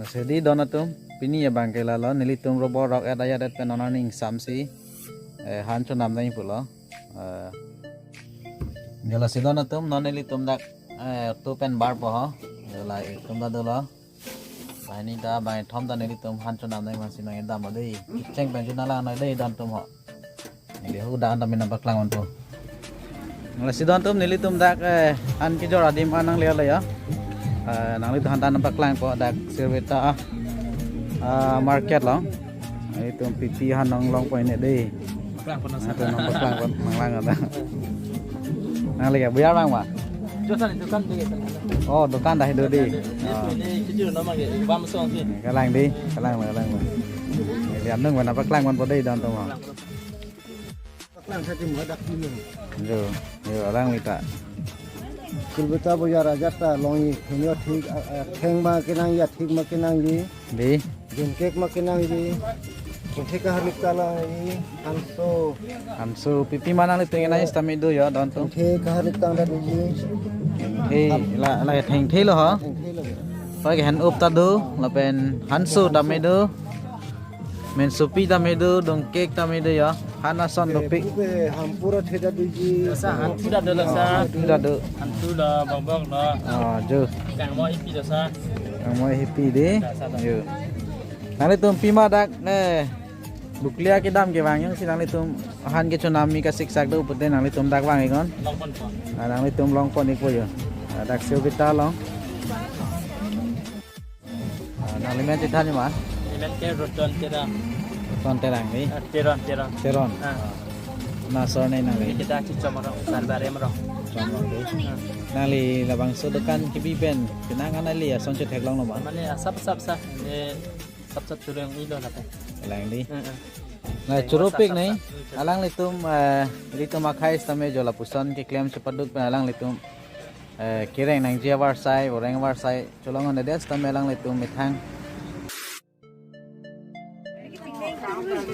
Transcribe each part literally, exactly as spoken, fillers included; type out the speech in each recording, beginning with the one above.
Lasi dei don atum, pini abang ke lalo, nelitum robor rok et ayat et pen non arni ingsamsi, eh, han chonam nangji pulo. Eh, jo lasi don atum, non nelitum dak, eh, tu pen bar po ho. Jo la itum ta dolo. Lahai ta bang kethom ta nelitum han chonam nangji aphansi nangdam dei. Cheng pen chuna lang noi dei don atum ho. Neli hu dan ta min nangpaklang ponpo. Lasi don atum, nelitum dak, eh, han kejor adim an nangle lo ya. Eh, nanglitum han ta nangpaklang po dak Sirveta, ah, market lo. Nelitum pipi han nanglong po ini dei. Paklang pon nang. Nangtum nangpaklang pon nanglang ada. Nangli ke buyar abang ma? Josan itu kan dei. Oh, dukan dah itu dei. Ini, oh, ini kecil nama ke, bam song sih. Kalang dei, kalang, kalang. Neli anung mana paklang ponpo dei don atum ho. Paklang sati mo dak ini. Jo, jo, alangli ta. Sirveta bojar ajat ta longji, hingno thik, ah, ah, theng ma kenangji, thik ma kenangji. Dei. Dungkek ma kenangji. Dungkek kaharlik ta longji, hanso. Hanso, pipi ma nanglitum kenangji sitame do ya don atum. Dungkek kaharlik ta longji. Thengthe, la, la thengthe lo ho. Thengthe lo. Pai ke han up ta do, lapen hanso tame do. Mensopi tame do, dungkek tame do ya. Han ason dopik. Pu ke hampura theda doji. Dosa, hantu ta do dosa. Hantu ta do. Hantu ta bobok ta. Ah, jo. Kangmo ipi dosa. Kangmo ipi dei. Dosa, dosa. Jo. Nanglitum pima dak ne. Buklia kedam kevang jongsi nanglitum han kechonam mi kasiksak do pute nanglitum dak vang iknon. Long ponpo. Ah, nanglitum long pon ikpo jo. Ah, dak Sirveta along. Ah, nangli men chethan ma? Neli men ke Roton Terang. Roton Terang dei? Ah, Teron, Teron. Teron. Ah. Ah. Kona asor ne nangli? Neli kita Chichom arong, Sarbare arong. Chichom arong dei. Ah. Nangli labangso dukan kebi pen, penang an nangli ason chetheklonglo ma? Mane asap, asap, asap. Neli asap, asap churong ilo lapen. Lang dei. Ah, ah. Nang choro pik nang. Asap, asap. Alanglitum, eh, ilitum akhai sitame jo lapuson keklem chepaduk pen alanglitum, eh, kereng nangji avarsai, oreng avarsai. Cholong on dei sitame alanglitum methang.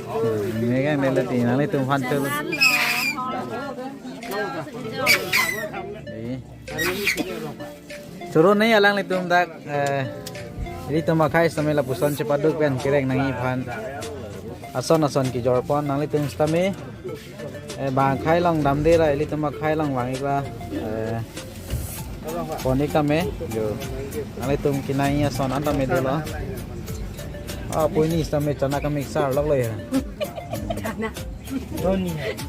Hmm, ini kan lele ti, nanglitum aphan choro. Eh. Choro nang alanglitum dak, eh, ilitum akhai sitame lapuson chepaduk pen kereng nangji aphan. Ason ason kejor pon nanglitum sitame. Eh, bang akhai along damde ra, ilitum akhai along vang ikra, eh, pon ik tame, jo. Nanglitum kenangji ason an tame dolo. Ah, puni sitame chana kamixer lok lo ya. Chana.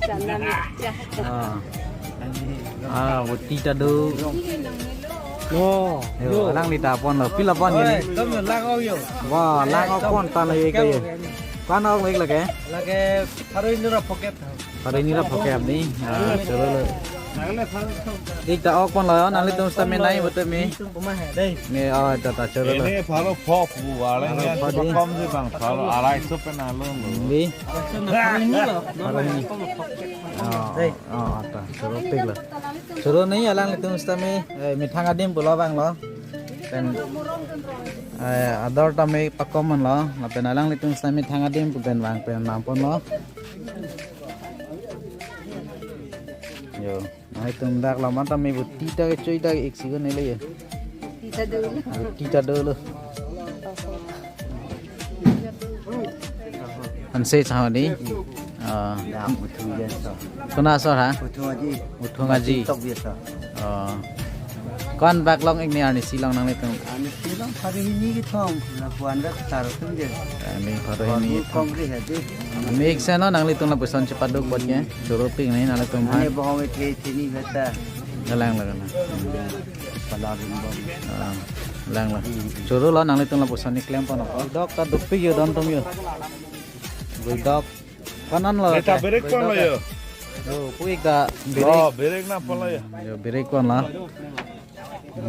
Chana mixer. Ah. Ah, voti ta do. No. Yo, yo. Alangli ta ponlo, pilo pon oi, ini. Tom lang ok yo. Wah, lang ok pon ta lo ye ke ye. Pan ok lek lake? Lake pharo hini ra phokep. Pharo hini ra phokep dei. Ah, choro lo. Ik ta ok ponlo, nanglitum sitame nai betul mi. Kuma he dei. Ne, oh, ta ta choro lo. Ini pharo phok bu, alang pharo phok dei. Kom si bang pharo arai so pen along lo. Dei. Pharo hini lo. Pharo hini. Oh, dei. Oh, ta choro pik lo. Choro nang alanglitum sitame, eh, methang adim pulo vanglo. Pen, eh, ador tame pakom manlo. Lapen alanglitum sitame methang adim pu pen vang pen nam ponlo. Yo, nanglitum dak lo ma tame voti ta kechui ta ik sigun nele yo. Voti ta dolo. Voti ta dolo. Anse chahodi. Ah. Dam uthung aja so. Kona asor ha? Uthung aji. Uthung aji. Tok aja so. Oh. Ko-an bak long ik ne arnisi long nanglitum? Arnisi long pharo hini kethom. Lapu-an dak sar tum je. Ani pharo hini. Babu kethom. Kongri aji. Mix no nanglitum lapuson chepaduk bot ke. Choro pik ne nanglitum ha. Ani bohong the chini beta. Galang galang. Pala rim bom. Ah, lang lang. Choro lo nanglitum lapuson ni klem pon ako. Dok ta dopik yo don atum yo. Gui dok. Kanan lo. Eta ke? Berek pon lo yo. Yo, pu ik ta berek. Oh, berek na pon lo yo. Yo, berek pon lo.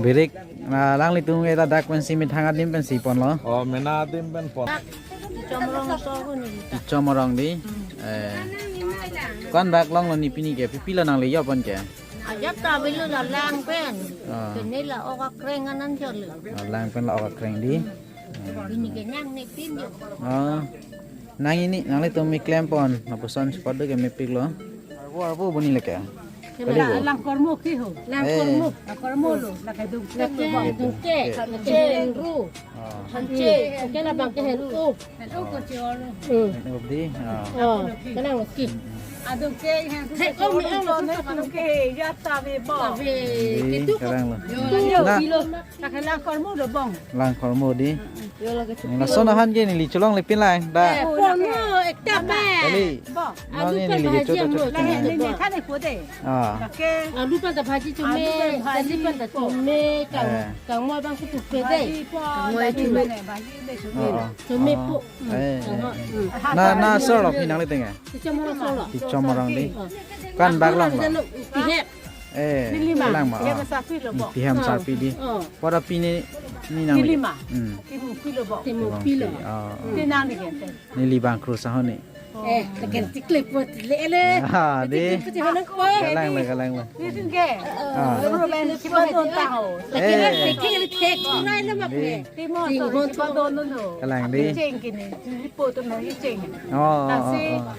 Berek na alanglitum ke ta dak pensi methang adim pensi ponlo. Oh, mena adim pen pon. Chichom arong so ko ni. Chichom arong dei. Eh. Ko-an bak longlo ne pini ke, pipilo nangli yo pon ke? Ajat ta avelo la lang pen. Ah. Pini la ok akreng anan jolo. Ah, lang pen la ok akreng dei. Pini ke nang ne pin yo. Ah. Nang ini, nanglitum mi klem pon, lapuson chepaduk ke mepik lo. Arvo, arvo buni leke. Kali bo. Lang kormo ke ho. Lang Eh. kormo. Lang kormo lo. Lake dungke. Lake dungke. Lake henru. Ah. Hanche. Lake labang ke henru. Henru ko chiolo. Hmm. Henru di. Ah. Oh, kenang lo ki. Adungke henru. Hei, oh, mi ang lo. Ke ya ta ve bo. Ta ve. Di, kitu ko. Kenang lo. Yo, Nah. kilo. Lake lang kormo lo bong. Lang kormo di. Yo, lake Nang lason ahan ke neli cholongle pin lang. Da. Eh, pon lo, ekta ba. Kali. Bo. Alu Nani pen neli bhaji kecho amo, ta lake chokche. neli thane ko de. Ah. Lake Alu pen ta bhaji chome, alu pen bhaji dali pen ta po. chome, kang, Eh. kangmo abang ke tu pe de. Bhaji po, Kangmo dali chome. pen bhaji de chome. Oh, oh. Chome Oh. po. Hmm, Eh, kangmo, eh, eh. hmm. Na, na solo pinang le tenga. Tichom orang solo. Tichom orang di. Oh. Kan bak lang ba. Jano, pihek. Eh, Nilima. lang ma. Iya Ah. besarpi lo bo. Piham Ah. sarpi di. Ah. Pada pini ni nang Nilima. Hmm. Timu pilo bo. Timu Bang pilo. Pi. Ah. Hmm. Tinang ni gente. Neli bang krus ahon ni. Eh, tekan tiklip buat le le. Ah, di. Tiklip buat hono ko. Kalang le, kalang le. Ni tin ke. Ah. Ro ben kiba don ta ho. Eh. Tiklip tiklip rai le mak Di. le. Timo Ting so hon kiba so. don no. Kalang di. Cheng kini. Lipo to na cheng. Oh, Nasi. oh, oh.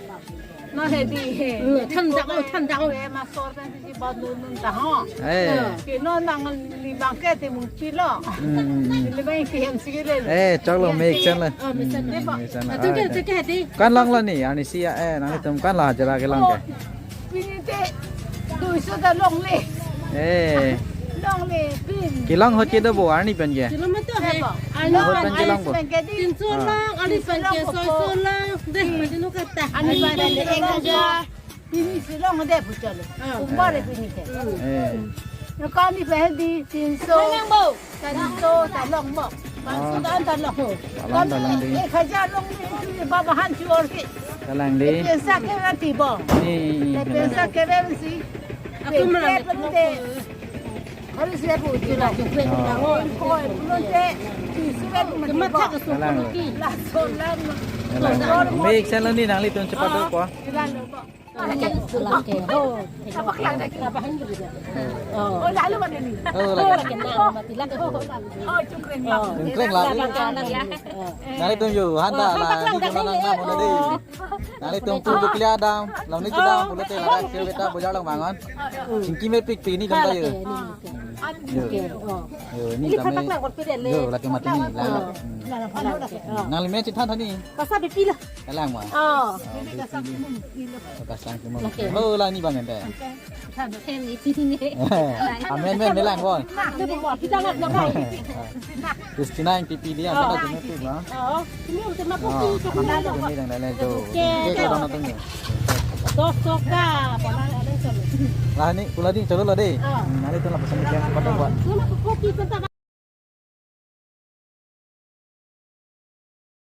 No he di he. Hmm, than dak o, than dak o. He ma sor kan si ba nun nun ta ho. Eh. Ke no nang li bang ke timu pilo. Hmm, hmm, hmm. Li bang ke hem si le. Eh, choklo me eksan le. Oh, me eksan le. Hmm, me eksan le. Atu ke Ah, atu ke di. Kan lang la ni, ani si ya, eh, nanglitum kan la jara kelang ke. Oh, pini te dui so ta longle. Eh. Longle pin. Kelang ho che do bo arni pen ke. Kilometer he. He bo. Arni Ho pen pen ke kelang bo. Pen ke di. Tin so Ah. lang, arni pen ke soi so lang. Deh, mati nu kata. Ani pada le ek hajar. Pini si long de puchalo. Ah. Umbar pini ke. Hmm. Eh. Yo kani pe di tin so. Lang bo. Tan to ta long bo. Pan Ah. so dan ta long ho. Ta long, ta long di. Ek hajar long ni ba bahan chu or ke. Kalang di. Pensa ke ra ti bo. Ni, ni, Te ni, pensa kalang. ke ra si. Aku Pen malam ke itu pun te. Harus ya bu. Itulah juga yang Oh. bangun. Ko pun te. Ti su ra bu Cuma mati bo. tak ke Kalang. suku lagi. La so la. Kalang. Long. Me eksan le ni nanglitum chepat do ko. Ilan lo bo. Lake, lake, ho. Oh, lalu mana ni? Oh, lake. Lake na, mati lake, ho. Oh, cungkreng Oh. Cungkreng la. Lake, lake, lake. Oh. Nanglitum yo, hanta Oh, la, hanta ni lang, cuma nang lake. Namo na di. Oh. Nanglitum tu bukli adam, lam ni cedam, pulote la, sir beta bojar long bangon. Chingki me pik pik ni kan Lake, tayo. Ni, lake. Yo. Oke, oh. Yo, ni Ini kami. Patak lang, kon pide le. Yo, lake mati ni, lang. Oh. Hmm. Lake, lake, oh. Nang lime cithan thani. Kasa bipila. Kalang ma. Oh. Oh, kasang cuma. Oke. Oh, lang ni bang ente. Hem isi ni. Amen men melang bon. Kita nggak nggak. Christina yang pipi dia Oh. Apa tu tu ma. Oh, ini udah mah Oh, kopi, kopi anak lalo. Kami yang lain tu. Oke. Oke, kalau nonton ni. Dos toka. Lah ni, pula ni, coba lo deh. Oh. Hmm, nanglitum la pesan dia, cepat buat. Cuma kopi tentang